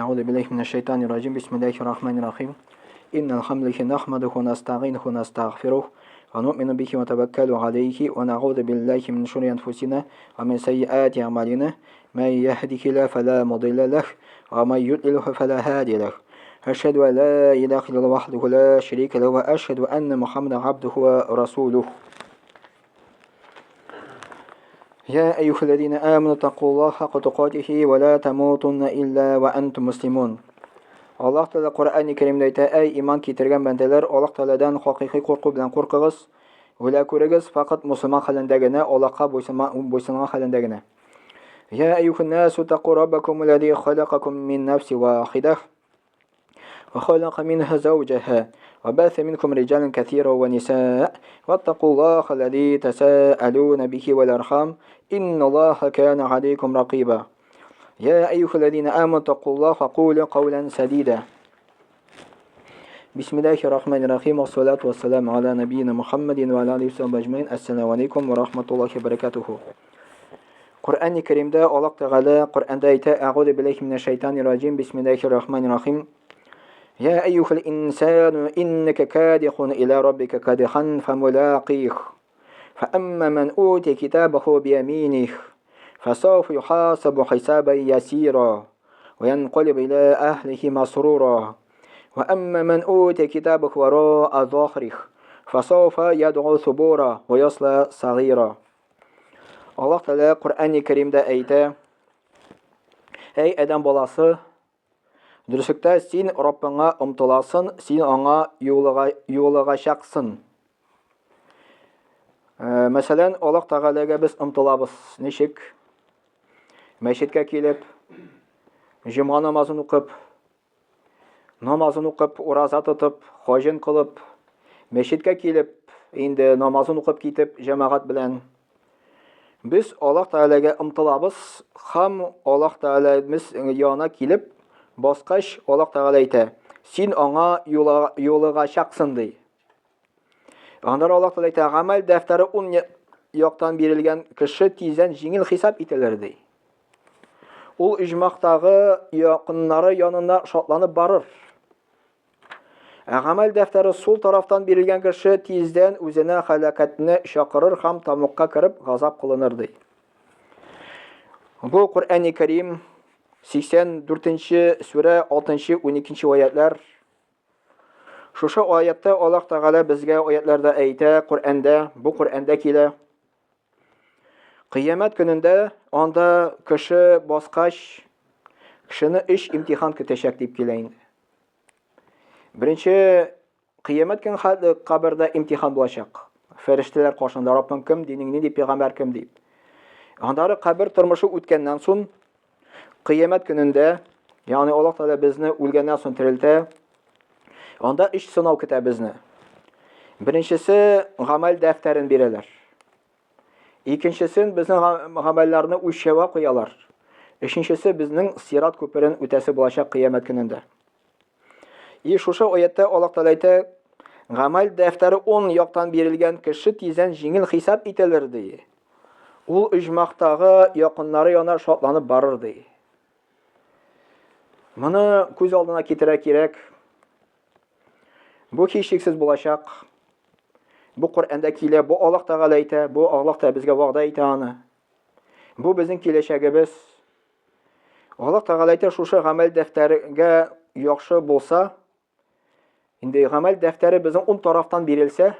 Әгъузу биллаһи минәш шайтанир раҗим. Бисмиллаһир рахманир рахим. Иннал хамдалиллаһи нахмадуху ва настаъинуху ва настагъфирух ва нуъмину бихи ва таваккалу алейхи ва нагъузу биллахи мин шурури анфусина ва мин сайyiати аъмалина. Ман яһдихиллаһу фала мудилла лах ва ман юдлилху фала һадия лах. Ашһаду ан ла илаһа иллаллаһу вахдаху ла шарика лаху ва ашһаду анна Мухаммадан абдуху ва расулух. يا أيها الذين آمنوا اتقوا الله حق تقاته ولا تموتن إلا وأنتم مسلمون. Аллаһ Тәгалә Коръәни Кәримдә әйтә: "Әй иман китергән бәндәләр, Аллаһ Тәгаләдән хакыйкый курку белән куркыгыз, үлә күрегез, факат мусульман хәлендә генә, Аллаһка буйсынган хәлендә генә." Я әйюһән насу тақу раббакум аллази халакакум мин нафси вахидах وخلق منها زوجها وبث منكم رجالا كثيرا ونساء واتقوا الله الذي تساءلون به والأرحام إن الله كان عليكم رقيبا يا أيها الذين آمنوا اتقوا الله وقولوا قولا سديدا بسم الله الرحمن الرحيم والصلاة والسلام على نبينا محمد وعلى آله وصحبه أجمعين السلام عليكم ورحمة الله وبركاته Коръәни Кәримдә Аллаһ Тәгалә Коръәндә әйтә: "Әгъузу биллаһи минәш шайтанир раҗим. Бисмиллаһир рахманир рахим. Я әйюхал инсану иннака кадихун иля раббика кадихан фамулақих. فأما من أوتي كتابه بيمينه فسوف يحاسب حسابا يسيرا وينقلب إلى أهله مسرورا وأما من أوتي كتابه وراء ظهره فسوف يدعو ثبورا ويصلى صغيرا Аллаһ Тәгалә Коръәни Кәримдә әйтә: Әй адәм баласы, дөреслектә син Раббыңа омтыласың, син аңа юлыгачаксың. Э, мәсәлән, Аллаһ Тәгаләгә без омтылабыз. Ничек? Мәчеткә килеп, җомга намазын укып, намазын укып, ураза тотып, хаҗын кылып, мәчеткә килеп, инде намазын укып китеп, җәмәгать белән без Аллаһ Тәгаләгә омтылабыз һәм Аллаһ Тәгаләбез янына килеп баскач, Аллаһ Тәгалә әйтә: "Син аңа юлыгачаксың", ди. Аннары Аллаһ Тәгалә әйтә: "Гамәл дәфтәре ун яктан бирелгән кеше тиздән җиңел хисап ителер", ди. Ул иҗмахтагы якыннары янына шатланып барыр. Ә гамәл дәфтәре сул тарафтан бирелгән кеше тиздән үзенә һәлакәтне чакырыр һәм тамукка кереп газап кылыныр ди. Бу Коръәни Кәрим 84 сүрә 6-12 аятлар. Шушы аятта Аллаһ Тәгалә безгә аятларда әйтә, Коръәндә, бу Коръәндә килә. Кыямәт көнендә анда кеше баскач, кешене өч имтихан көтәчәк дип килә инде. Беренче кыямәт көн хәтле кабердә имтихан булачак. Фәрештәләр каршында Раббың кем, динең нинди, пәйгамбәр кем дип. Аннары кабер тормышы үткәннән соң кыямәт көнендә, ягъни Аллаһ Тәгалә безне үлгәннән соң терелтә, анда өч сынау көтә безне. Беренчесе гамәл дәфтәрен бирәләр. Икенчесен безнең гамәлләрне үлчәүгә куялар. Өченчесе безнең сират күперен үтәсе булачак кыямәт көнендә. И шушы аятта Аллаһ Тәгалә әйтә, гамәл дәфтәре ун яктан бирелгән кеше тиздән җиңел хисап ителер ди. Ул оҗмахтагы якыннары янына шатланып барыр ди. Моны күз алдына китерә кирәк. Бу һичшиксез булачак. Бу Коръәндә килә, бу Аллаһ Тәгалә әйтә, бу Аллаһ Тәгалә безгә вәгъдә итә аны. Бу безнең киләчәгебез. Аллаһ Тәгалә әйтә, шушы гамәл дәфтәргә яхшы булса, инде гамәл дәфтәре безнең ун тарафтан бирелсә,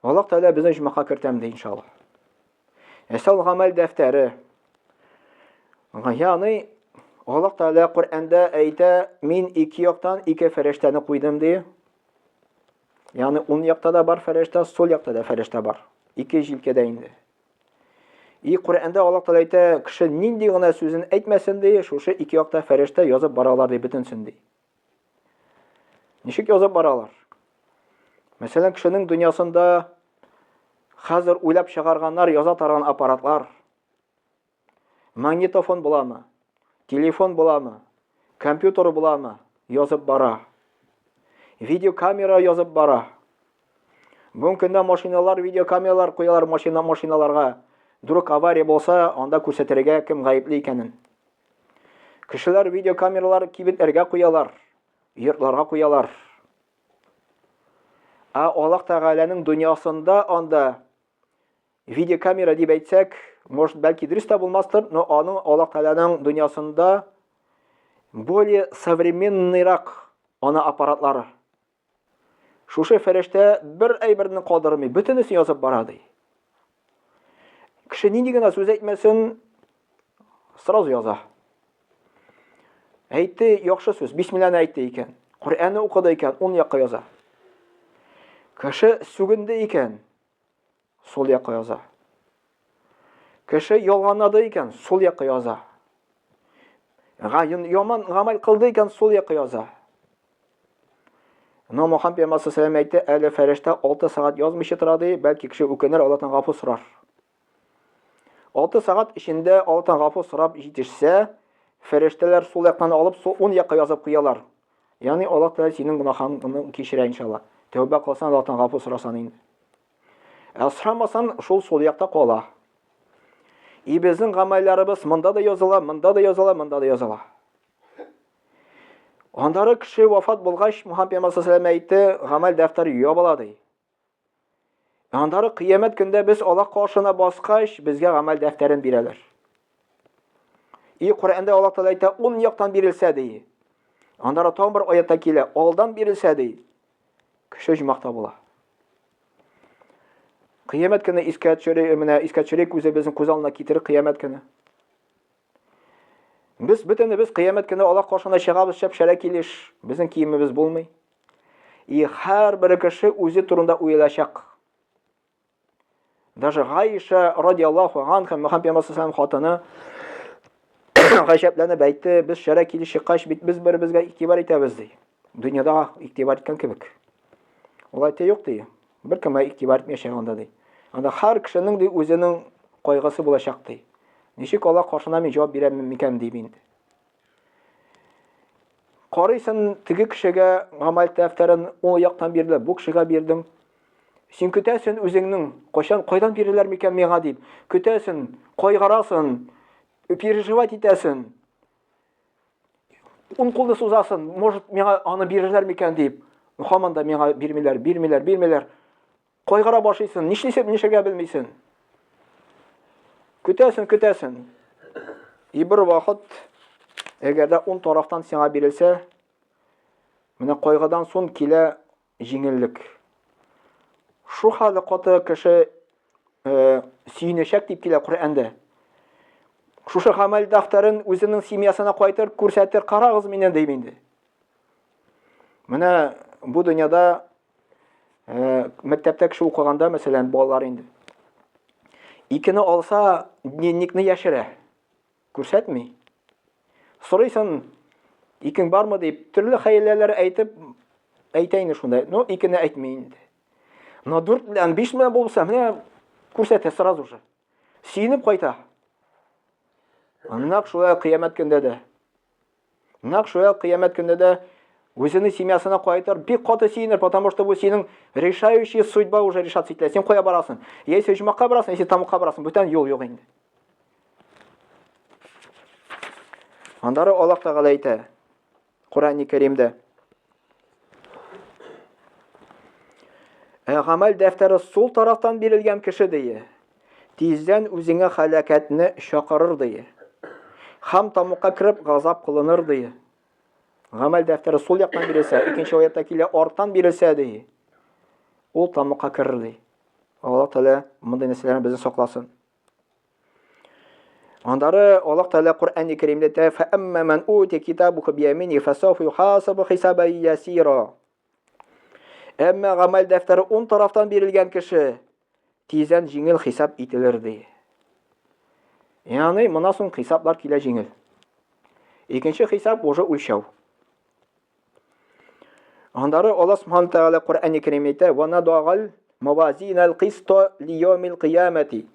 Аллаһ Тәгалә безне оҗмахка кертәм ди, иншаллаһ. Әсәл гамәл дәфтәре. Ягъни Аллаһ Тәгалә Коръәндә әйтә, мин ике яктан ике фәрештәне куйдым ди. Ягъни уң якта да бар фәрештә, сул якта да фәрештә бар. Ике җилкәдә инде. И Коръәндә Аллаһ Тәгалә әйтә, кеше нинди генә сүзен әйтмәсен ди, шушы ике якта фәрештә язып баралар ди бөтенсен ди. Ничек язып баралар? Мәсәлән, кешенең дөньясында хәзер уйлап чыгарганнар яза торган аппаратлар. Магнитофон буламы? Телефон буламы? Компьютер буламы? Язып бара. Видеокамера язып бара. Бүгенге көндә машиналар, видеокамералар куялар машина машиналарга. Друг авария булса, анда күрсәтергә кем гаепле икәнен. Кешеләр видеокамералар кибетләргә куялар, йортларга куялар. Ә Аллаһ Тәгаләнең дөньясында анда видеокамера дип әйтсәк, может, бәлки дөрес тә булмастыр, но аның Аллаһ Тәгаләнең дөньясында более современныйрак ана аппаратлары. Шушы фәрештә бер әйберне калдырмый, бөтенесен язып бара ди. Кеше нинди генә сүз әйтмәсен, сразу яза. Әйтте, яхшы сүз, бисмилланы әйтте икән, Коръәнне укыды икән, ун якка яза. Кеше сүгенде икән, сул якка яза. Кеше ялганлады икән, сул якка яза. Яман гамәл кылды икән, сул якка яза. Но Мухаммед пәйгамбәр саллаллаху әйтте, әле фәрештә 6 сәгать язмыйча тора ди, бәлки кеше үкенер, Аллаһтан гафу сорар. 6 сәгать эчендә Аллаһтан гафу сорап җитешсә, фәрештәләр сул яктан алып, сул уң якка язып куялар. Ягъни Аллаһ Тәгалә синең гөнаһыңны кичерә иншалла. Тәүбә кылсаң, Аллаһтан гафу сорасан инде. Ә сорамасан, шул сул якта кала. И безнең гамәлләребез монда да языла, монда да языла, монда да языла. Аннары кеше вафат булгач, Мухаммед пәйгамбәр саллаллаху алейһи әйтте, гамәл дәфтәре ябыла ди. Аннары кыямәт көндә без Аллаһ каршына баскач, безгә гамәл дәфтәрен бирәләр. И Коръәндә Аллаһ Тәгалә әйтә, ун яктан бирелсә ди. Аннары тагын бер аятта килә, алдан бирелсә ди. Кеше оҗмахта була. Кыямәт көне искә төшерик, менә искә төшерик, үзебезнең күз алдына китерик кыямәт көне. Без бөтенебез кыямәт көне Аллаһ каршына чыгабыз шәп-шәрә килеш, безнең киемебез булмый. И һәрбер кеше үзе турында уйлачак. Даже Гайша радиаллаху анха, Мөхәммәд пәйгамбәр саллаллаху хатыны гаҗәпләнеп әйтте, без шәрә килеш чыккач бит без бер-беребезгә игътибар итәбез ди. Дөньяда игътибар иткән кебек. Ул әйтте, юк ди. Беркемгә игътибар итмәячәк анда ди. Анда һәр кешенең ди үзенең кайгысы булачак ди. Ничек Аллаһ каршына мин җавап бирәм микән дип инде. Карыйсын теге кешегә гамәл дәфтәрен ул яктан бирде, бу кешегә бирдең. Син көтәсен үзеңнең, кайчан кайдан биреләр микән миңа дип. Көтәсен, кайгырасын, переживать итәсен. Ун кулны сузасын, может, миңа аны бирерләр микән дип. Һаман да миңа бирмиләр, бирмиләр, бирмиләр. Кайгыра башлыйсың, нишлисең, нишләргә белмисең. Көтәсең, көтәсең. И бер вакыт, әгәр дә ун тарафтан сиңа бирелсә, менә кайгыдан соң килә җиңеллек. Шу хәле каты кеше э, сөенәчәк дип килә Коръәндә. Шушы гамәл дәфтәрен үзенең семьясына кайтыр, күрсәтер, карагыз мине дип инде. Менә бу дөньяда Э, мәктәптә кеше укыганда, мәсәлән, балалар инде. Икене алса, дневникны яшерә. Күрсәтми. Сорыйсың, икең бармы дип, төрле хәйләләр әйтеп, әйтә инде шунда. Но икене әйтми инде. Но дүрт белән биш белән булса, менә күрсәтә сразу же. Сөенеп кайта. Нәкъ шулай кыямәт көндә дә. Нәкъ шулай кыямәт көндә дә үзенең семьясына кайтыр, бик каты сөенер, потому что бу синең решающая судьба уже решаться ителә. Син кая барасың? Яисә оҗмахка барасың, яисә тамукка барасың. Бүтән юл юк инде. Аннары Аллаһ Тәгалә әйтә Коръәни Кәримдә. Ә гамәл дәфтәре сул тарафтан бирелгән кеше дие. Тиздән үзеңә халәкәтне чакырыр дие. Хам тамукка кереп газап кылыныр дие. Гамәл дәфтәре сул яктан бирелсә, икенче аятта килә арттан бирелсә ди. Ул тамукка керер ди. Аллаһ Тәгалә мондый нәрсәләрдән безне сакласын. Андары Аллаһ Тәгалә Коръән-и Кәримдә әйтә: "Фә әмма ман утия китабуху биямини фасауфа юхасабу хисабан ясира." Әмма гамәл дәфтәре ун тарафтан бирелгән кеше тиздән җиңел хисап ителер ди. Ягъни моннан соң хисаплар килә җиңел. Икенче хисап уже үлчәү. Аннары Аллаһ Субхану Тәгалә Коръән-и Кәримдә әйтә: "Ва надагал мавазинал киста лияумил кыямати.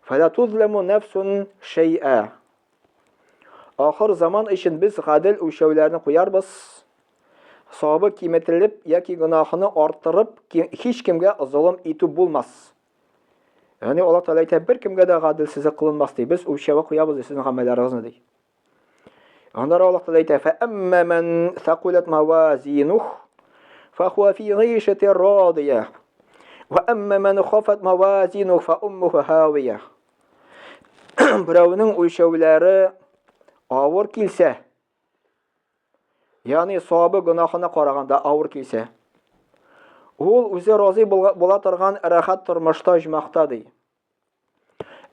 Фала тузламу нафсун шәй'a." Ахыр заман өчен без гадел үлчәүләрне куярбыз. Савабы киметелеп яки гөнаһыны арттырып, һичкемгә золым итү булмас. Ягъни Аллаһ Тәгалә әйтә, беркемгә дә гаделсезлек кылынмас ди. Без үлчәүгә куябыз ди сезнең гамәлләрегезне ди. Аннары Аллаһ Тәгалә әйтә: "Фә әмма ман сакулат мавазинух, фа хуа фи гыйшати радия. Ва әмма ман хафат мавазинух, фа уммуху хавия." Берәүнең үлчәүләре авыр килсә, ягъни савабы гөнаһына караганда авыр килсә, ул үзе разый була торган рәхәт тормышта оҗмахта ди.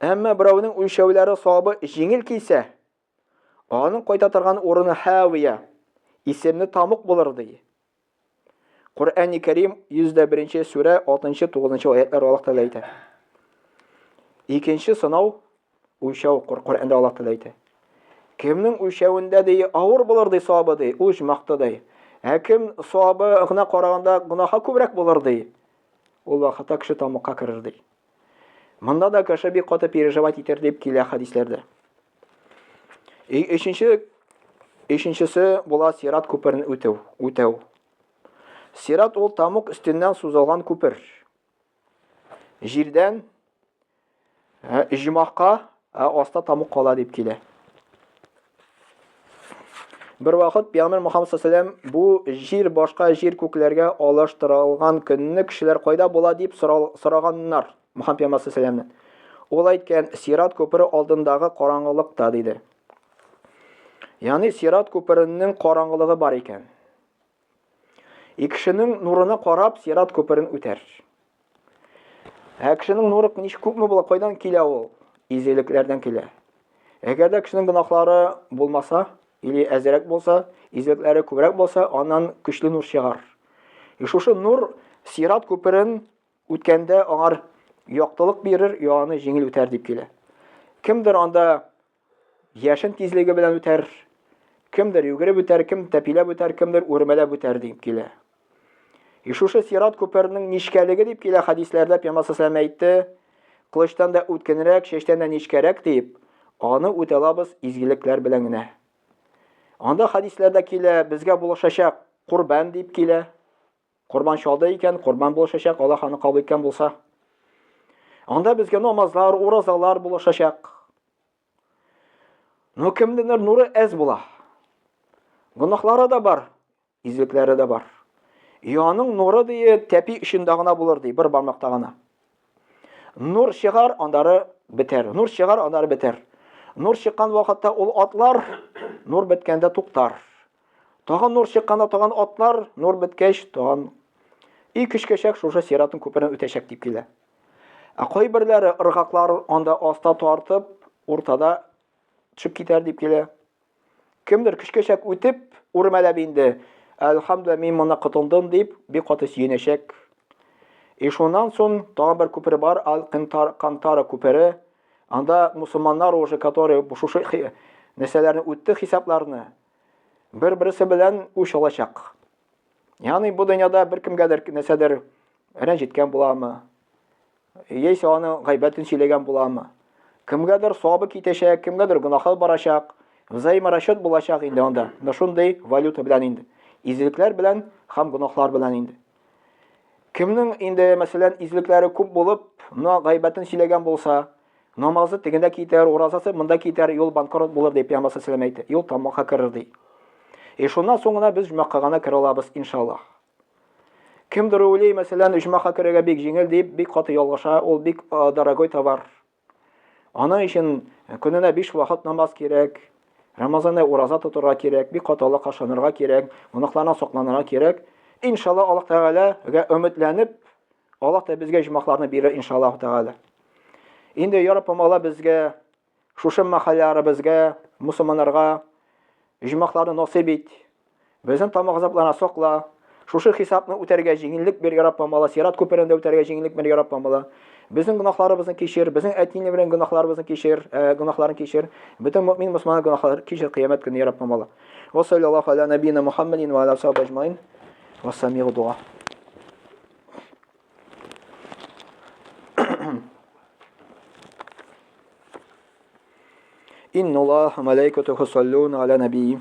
Әмма берәүнең үлчәүләре савабы җиңел килсә, аның кайта торган урыны Хавия исемле тамук булыр ди. Коръәни Кәрим 101 сүрә 6-9 аятлар Аллаһ Тәгалә әйтә. Икенче сынау үлчәү Коръәндә Аллаһ Тәгалә әйтә. Кемнең үлчәвендә ди авыр булыр ди савабы ди, ул җмахта ди. Ә кем савабы гына караганда гөнаһы күбрәк булыр ди, ул вакытта кеше тамукка керер ди. Монда да кеше бик каты переживать итер дип килә хәдисләрдә. И өченче өченчесе була сират күперен үтү, үтәү. Сират ул тамук өстеннән сузылган күпер. Җирдән иҗмахка, ә аста тамук кала дип килә. Бер вакыт Пәйгамбәр Мухаммад саллаллаху бу җир башка җир күкләргә алыштырылган көнне кешеләр кайда була дип сораганнар Мухаммад пәйгамбәр саллаллаху Ул әйткән, Сират күпере алдындагы караңгылыкта диде. Ягъни Сират күперенең караңгылыгы бар икән. И кешенең нурына карап Сират күперен үтәр. Ә кешенең нуры ничек күпме була, кайдан килә ул? Изгелекләрдән килә. Әгәр дә кешенең гөнаһлары булмаса, или әзрәк булса, изгелекләре күбрәк булса, аннан көчле нур чыгар. И шушы нур Сират күперен үткәндә аңар яктылык бирер, ягъни җиңел үтәр дип килә. Кемдер анда Яшен тизлеге белән үтәр, кемдер йөгереп үтәр, кем тәпиләп үтәр, кемдер үрмәләп үтәр дип килә. И шушы сират күперенең нечкәлеге дип килә хәдисләрдә Пәйгамбәр саллаллаху әйтте, кылычтан да үткенрәк, чәчтән дә нечкәрәк дип, аны үтә алабыз изгелекләр белән генә. Анда хәдисләрдә килә, безгә булышачак корбан дип килә. Корбан чалды икән, корбан булышачак, Аллаһ аны кабул иткән булса. Анда безгә намазлар, уразалар булышачак. Но кемдеңдер нуры әз була. Гөнаһлары да бар, изгелекләре дә бар. И аның нуры ди тәпи эчендә гына булыр ди, бер бармакта гына. Нур чыгар, андары бетәр. Нур чыгар, андары бетәр. Нур чыккан вакытта ул атлар, нур беткәндә туктар. Тагын нур чыкканда тагын атлар, нур беткәч, тагын и көчкәчәк шушы сиратын күперен үтәчәк дип килә. Ә кайберләре ыргаклар анда аста тартып, уртада төшеп китәр дип килә. Кемдер көчкәчәк үтеп, үрмәләп инде, әлхәмдүлилләһ, мин моны котылдым дип, бик каты сөенәчәк. И шуннан соң тагын бер күпер бар, Аль-Кантара күпере. Анда мусульманнар уже, которые шушы нәрсәләрне үтте хисапларны, бер-берсе белән үч алачак. Ягъни бу дөньяда бер кемгәдер нәрсәдер рәнҗеткән буламы? Яисә аның гайбәтен сөйләгән буламы? Кемгәдер савабы китәчәк, кемгәдер гөнаһы барачак. Взаиморасчет булачак инде анда. Менә шундый валюта белән инде. Изгелекләр белән һәм гөнаһлар белән инде. Кемнең инде, мәсәлән, изгелекләре күп булып, но гайбәтен сөйләгән булса, намазы тегендә китәр, уразасы монда китәр, юл банкрот булыр дип Пәйгамбәр саллаллаху әйтте. Юл тамакка керер ди. И шуннан соң гына без җомакка гына керә алабыз, иншаллаһ. Кемдер уйлый, мәсәлән, җомакка керергә бик җиңел дип, бик каты ялгыша, ул бик дорогой товар. Аның өчен көненә 5 вакыт намаз кирәк, Рамазанда ураза тотырга кирәк, бик каты Аллаһка ышанырга кирәк, гөнаһлардан сакланырга кирәк. Иншалла Аллаһ Тәгаләгә өметләнеп, Аллаһ та безгә җомахларны бирер иншаллаһ Тәгалә. Инде я Раббым Алла безгә шушы мәхәлләребезгә, мусульманнарга җомахларны насыйп ит. Безнең тамак газапларына сакла. Шушы хисапны үтәргә җиңеллек бир, я Раббым Алла. Сират күперен дә үтәргә җиңеллек бир, я Раббым Алла. Безнең гөнаһларыбызны кичер, безнең әти-әни белән гөнаһларыбызны кичер, э, гөнаһларын кичер. Бөтен мөмин мусульман гөнаһларын кичер кыямәт көне, я Раббым Алла. Ва саллаллаху аля набийна Мухаммадин ва аля сахаби аҗмаин. Ва самигу дуа. إن الله وملائكته يصلون على نبي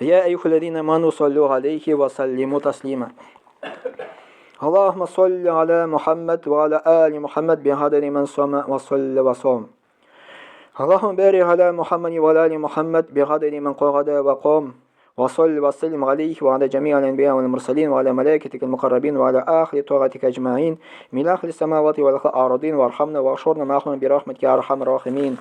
يا أيها الذين آمنوا صلوا عليه وسلموا تسليما اللهم صل على محمد وعلى آل محمد بعدد من صام وصلى وصام. اللهم بارك على محمد وعلى آل محمد بعدد من قعد وقام وصل وسلم عليه وعلى جميع الأنبياء والمرسلين وعلى ملائكتك المقربين وعلى أهل طاعتك أجمعين من أهل السماوات والأرضين وارحمنا واحشرنا معهم برحمتك يا أرحم الراحمين.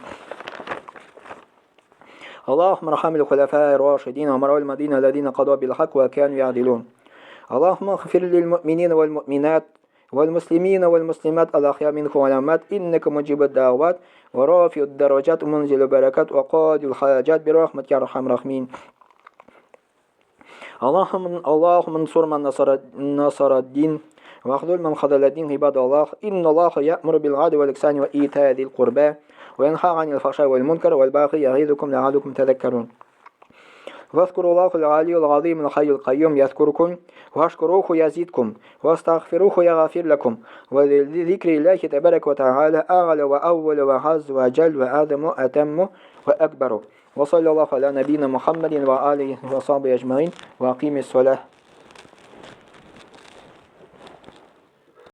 اللهم ارحم الخلفاء الراشدين ومرأة المدينة الذين قضوا بالحق وكانوا يعدلون. اللهم اغفر للمؤمنين والمؤمنات والمسلمين والمسلمات الأحياء منكم والأموات إنك مجيب الدعوات ورافع الدرجات ومنزل البركات وقاضي الحاجات برحمتك يا أرحم الراحمين. اللهم انصر من نصر الدين واخذل من خذل الدين عباد الله إن الله يأمر بالعدل والإحسان وإيتاء ذي القربى وينهى عن الفحشاء والمنكر والبغي يعظكم لعلكم تذكرون. واذكروا الله العلي العظيم الحي القيوم يذكركم واشكروه يزيدكم واستغفروه يغفر لكم ولذكر الله تبارك وتعالى أعلى وأول وعز وجل وأعظم وأتم وأكبر. وصلى الله على نبينا محمد وآله وصحبه أجمعين وأقيم الصلاة.